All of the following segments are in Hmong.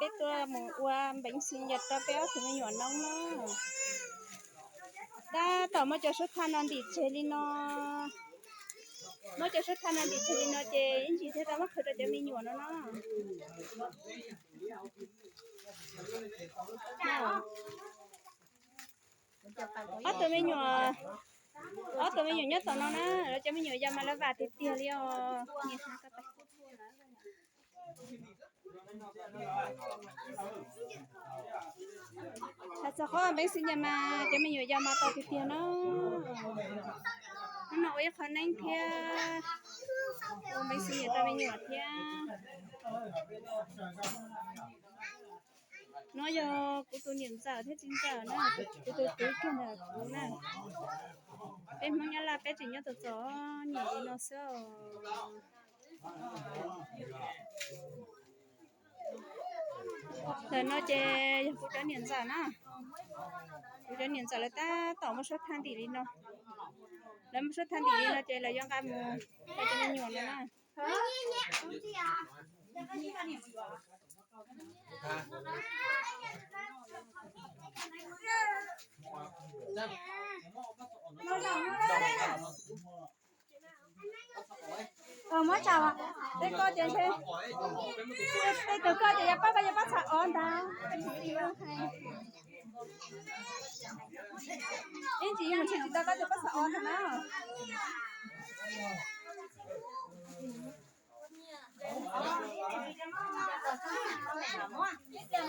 Peb tuaj mus ua npeev xis nyas rau peb ob tug me nyuam noob na. Tab tom muab cov suab thaj no ntim tseg li no. Muab cov suab thaj no ntim tseg li no ces ib ntsis thiaj tau muab qhwv rau cov me nyuam no na. Ob tug me nyuam, ob tug me nyuam nyob tom no na, lawv cov me nyuam yaus mas lawv vam tiag tiag li os. Hais txog qhov npeev xis nyas mas cov me nyuam yaus mas tau tiag tiag no. Hnub no ua ib qho neeb thiab, ua npeev xis nyas rau me nyuam thiab. No yog kuv tus niam ntxawm thiab txiv ntxawm na, kuv tus kwv kiag ntawm kuv na. Peb Hmoob Nyab Laj peb tseem nyob txom txom nyem li no xwb os. Ntawm no ces yog kuv cov niam ntxawm na. Kuv cov niam ntxawm lawv tab tom muab suab thaj ntim li no. Lawv muab suab thaj ntim li no ces lawv yuav nqa mus rau cov me nyuam no na. Muab tsa, tej ko ces, tej tus ko ces yog pab, yog pab txha ob ntag. Ib ntsis yog tsis tau ko ces pab txha ob ntag na. Hnub no tus niam ntxawm thiab txiv ntxawm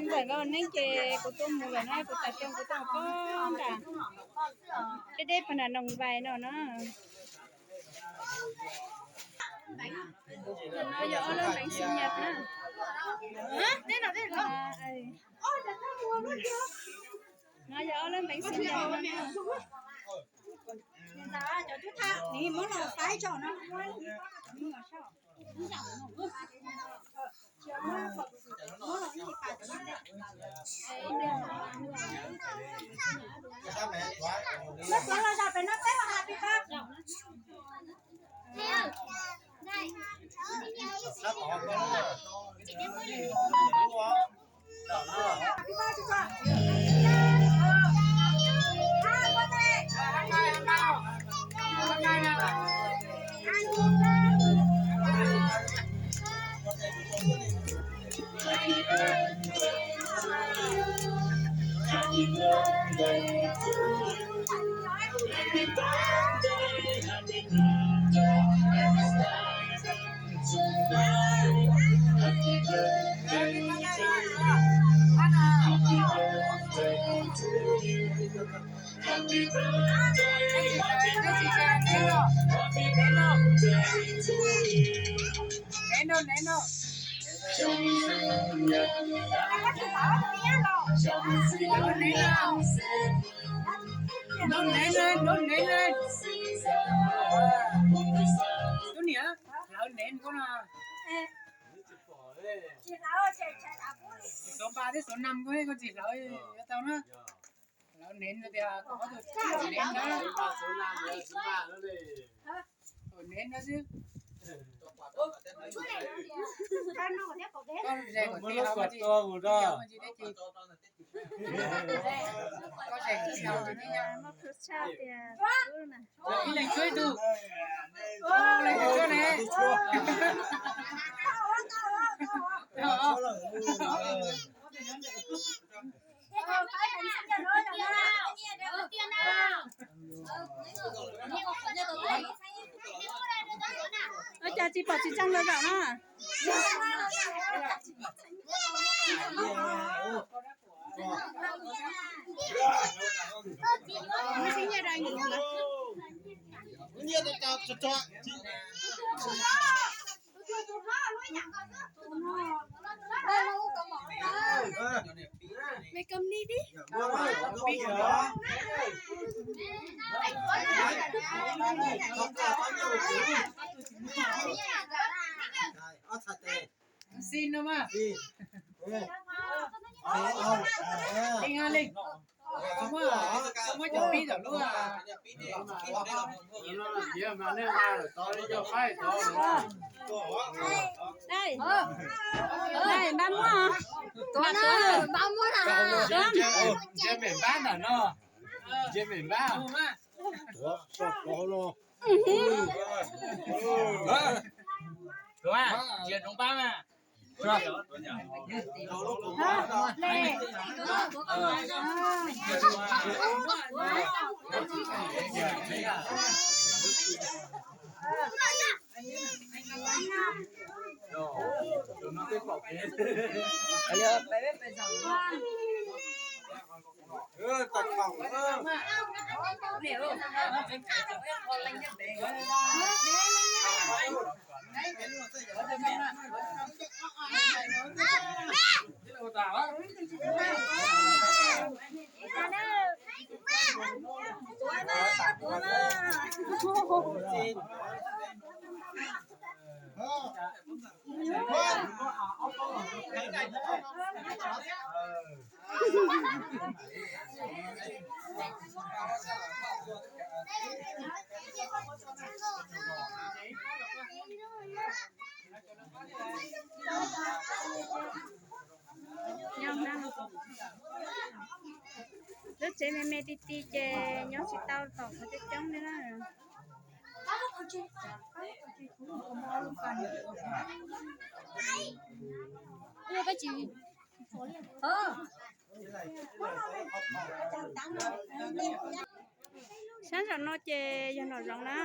nkawd ua neeb ces kuv tuaj mus lawm na, kuv tas zoo kuv tuaj mus poob nram deb deb pag nram Noos Vais no na. Yog ob lub npeev xis nyas na. No yog ob lub npeev xis nyas no na. Tus niam, hlawv nev koj no. Xov npa thiab xov nam koj, koj tsis hlawv yuav tau na. Hlawv nev no tias kom ob tug nev na. Nev no xwb. Koj ze kom tij hauv mas tsis deb tsis. Koj ze kom tij hauv tsis deb. Ib leeg tshuab ib tug. Ib leeg tshuab ne. Ua cas tsis pom tsis tseeb lawv zaum na? Xi no mas. Npab muab, npab muab, ntshe mem npab ntag no, ntshe mem npab. Tsis zoo npab mas. Lub tsev me me ti ti ces nyob tsis tau tom qhov coob coob li na. Sab nraum no ces yog nom zoov na.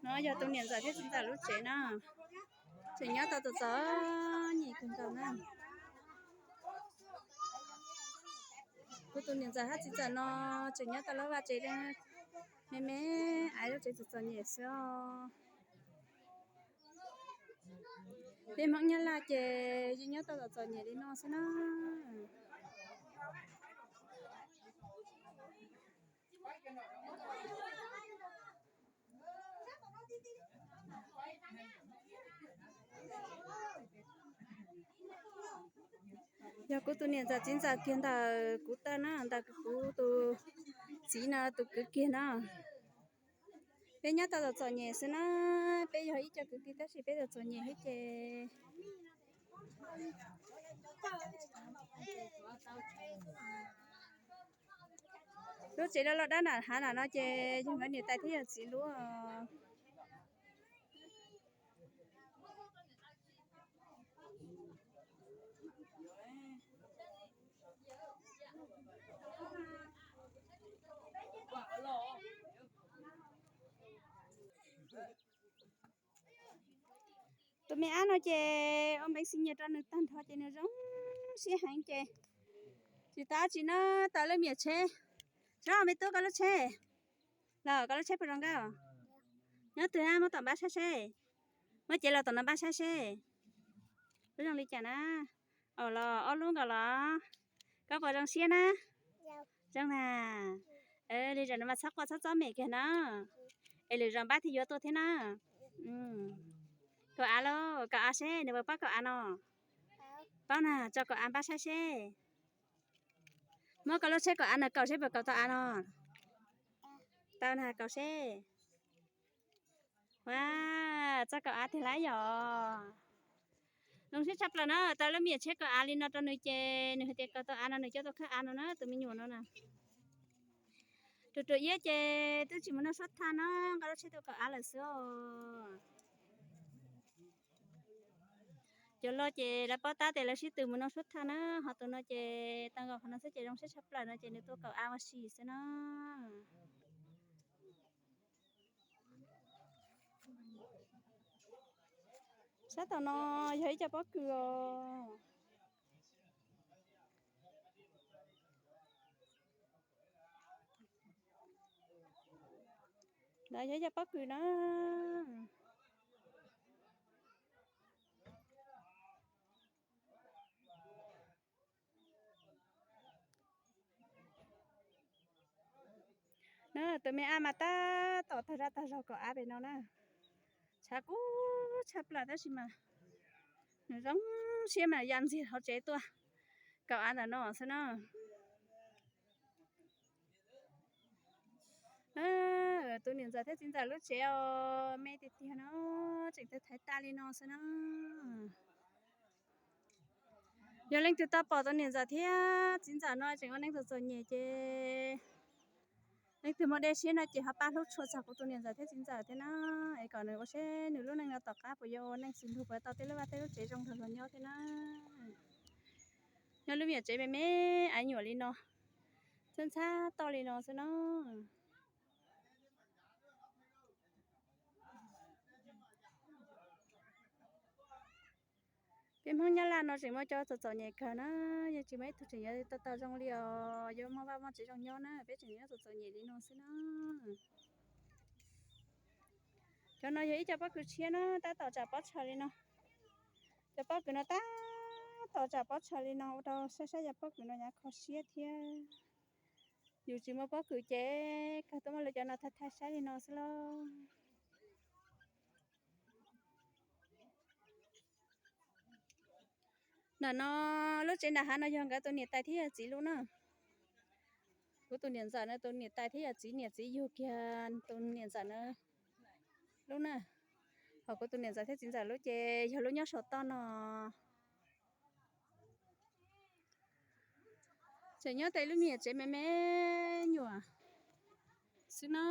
No yog tus niam ntxawm thiab txiv ntxawm lub tsev na. Tseem nyob tau txom txom nyem kawg nkaus na. Kuv tus niam ntxawm hab txiv ntxawm no tseem nyob tau lub vaj tsev me me, aiv lub tsev txom txom nyem xwb os. Peb Hmoob Nyab Laj ces yeej nyob tau txom txom nyem li no xwb na. Yog kuv tus niam ntxawm txiv ntxawm kiag ntawm kuv tawm na, ntawm kuv tus txiv no tus kwv kiag na. Peb nyob tau txom txom nyem xwb na, peb yog ib co kwv tij tab sis peb txom txom nyem thiab ces. Lub tsev loj loj dab nram hav nram no ces yog nkawd niam tais thiab yawm txiv lub. Tus me ab no ces ua npeev xi nyias rau nws tag nrho ces nws zoo siab heev ces tsis tau dab tsi na, tau lub me tsheb. Sab, me tub, koj lub tsheb los, koj lub tsheb puas zoo nkauj? Nyob twg na, muab tom npab saib seb. Muab cev los tom no npab saib seb. Lub zoo li cas na? Au los ob lub nkaus los. Koj puas zoo siab na? Zoo na. Li zaum no mas txhob quaj txhob txob mem kiag na. Es lwm zaus npab thiaj yuav tuaj thiab na. Kaum av lauj, kaum av seb nws puas paub kaum av no. Paub na, tso kaum av npab saib seb. Muab koj lub tsheb kaum av no kaum seb puas kaum tau av no. Tau na, kaum seb. Ua, txoj kaum av tiag lawm yom. Zoo siab tshaj plaws na, tau lub me nyuam tsheb kaum av li no rau nws ces nws hais tias kaum tau av no nws coj tuaj khawb av no na, tus me nyuam no na. Ruam ruam iab ces twb tsis mus noj suab thaj na, nqa lub tsheb tuaj kaum av lawm xwb os. Cov loj ces lawv paub tab tes lawv sib tw mus noj suab thaj na, ho tus no ces tau nkaus qhov no xwb ces zoo siab tshaj plaws no ces nws tuaj kaum av ua si xwb na. Sab tom no yog ib co pob kws os. Ntawd yog ib co pob kws na. Na, tus me ab mas tab tom tag zaj tag zog kaum av pem no na. Tshav kub tshaj plaws tab sis mas nws zoo siab mas ya ntxiag hauv tsev tuaj. kaum av ntawm no xwb na. Tus niam ntxawm thiab txiv ntxawm lub tsev os, me tiag tiag no, tseem thaiv tag li no xwb na. Yog leej twg tau pom tus niam ntxawm thiab txiv ntxawm no tseem ua neej txom txom nyem ces leej twg muaj dej siab no ces ho pab hlub tshua txog kuv tus niam ntxawm thiab txiv ntxawm thiab na, es kom nws ua seb nws lub neej no tom qab puas yuav ua neej xws nrug puas tau tej lub vaj tej lub tsev zoo nrog luag nyob thiab na. Nyob lub me nyuam tsev me me av nyuam li no, txhab ntxhab toj li no xwb na. Peb Hmoob Nyab Laj no tseem muaj cov txom txom nyem kawg na, yeej tsis muaj ib tug tseem yuav tau tau zoo li os, yuav muaj vaj muaj tsev zoo nyob na, peb tseem nyob txom txom nyem li no xwb na. Cov no yog ib co pob kws tshiab na, tab tom tsam pob tsha li no. Cov pob kws no tab tom tsam pob tsha li no ua rau saib saib cov pob kws no nyav kho siab thiab. Yus tsis muaj pob kws ces kawg tuaj muab lawv cov no thaij thaij saib li no xwb lauj. Ntawm no lub tsev nram hav no yog nkawd tus niam tais thiab yawm txiv lub na. Kuv tus niam ntxawm no tus niam tais thiab yawm txiv, niam txiv yug kiag tus niam ntxawm na lub na. Ho kuv tus niam ntxawm thiab txiv ntxawm lub ces yog lub nyob saum toj no. Tseem nyob tej lub me nyuam tsev me me nyuam xwb na.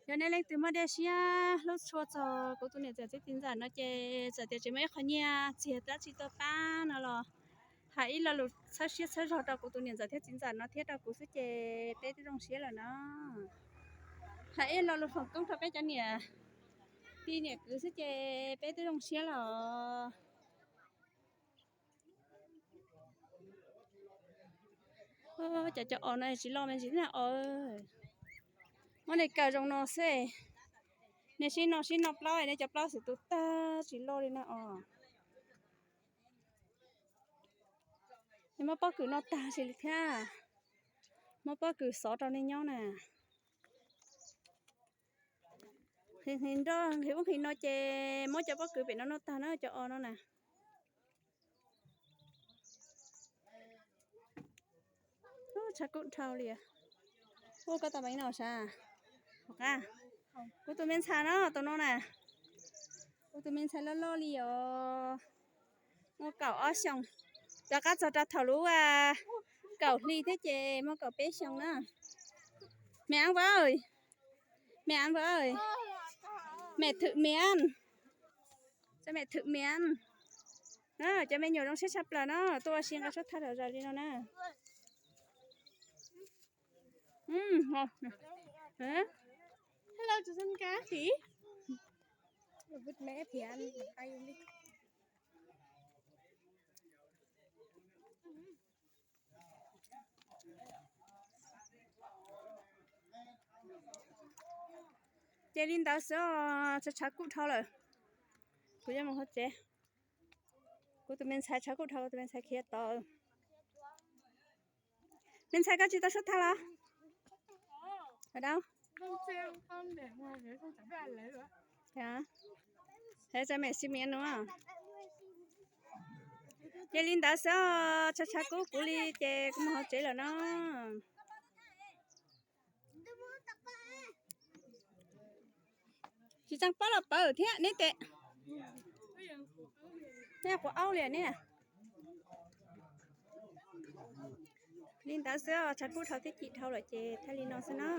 Yog nej leej twg muaj dej siab hlub tshua txog kuv tus niam ntxawm thiab txiv ntxawm no ces txawm tias tsis muaj ib qho nyiaj txiag dab tsi tuaj pab no los hais ib lo lus txhawb siab txhawb zog rau kuv tus niam ntxawm thiab txiv ntxawm no thiab rau kuv xwb ces peb twb zoo siab lawm na. Hais ib lo lus foom koob rau peb cov niam tij niam kwv xwb ces peb twb zoo siab lawm. Cov cov os no tsis loj me ntsis na os. Muab nej kaw zoo no xwb. Nej sib no sib no plaub nej cov plaub xwm tus tag tsis loj li na os. Nej muab pob kws noj tag si li thiab. Muab pob kws xov rau nej nyob na. Nqhis nqhis nroj nqhis ub nqhis no ces muab cov pob kws pem no noj tag na cov os no na. Tshav kub dhau li. Ua koj tau me no sav. Kuv tus me ntxhais no tus no na. Kuv tus me ntxhais loj loj li os. Muaj kaum ob xyoos. Rov qab txog rau thaum lub kaum hli thiab ces muaj kaum peb xyoos na. Mẹ ăn vợ ơi. Mẹ ăn vợ ơi. Mẹ thử miếng. Cho mẹ thử miếng. Cov me nyuam zoo siab tshaj plaws na, tuaj ua si nqa suab thawj zaug li no na. Hello, to some cá hỉ. Vứt mẹ thì ăn. Ces li ntawd xwb os, tshav tshav kub dhau lawm. Kuv yuav mus hauv tsev. Kuv tus me ntxhais tshav kub dhau, kuv tus me ntxhais khiav tod. Me ntxhais koj tsis tau suab thawj los? Ở đâu? Hais tso mẹ xin miếng no. Ces li ntawd xwb, tshav tshav kub kuv li ces kuv mus hauv tsev lawm no. Tsis tseem paub los pawv thiab neb tes. Nej quav aub li ne. Li ntawd xwb, tshav kub dhau thiab cim dhau lawm ces thaij li no xwb na.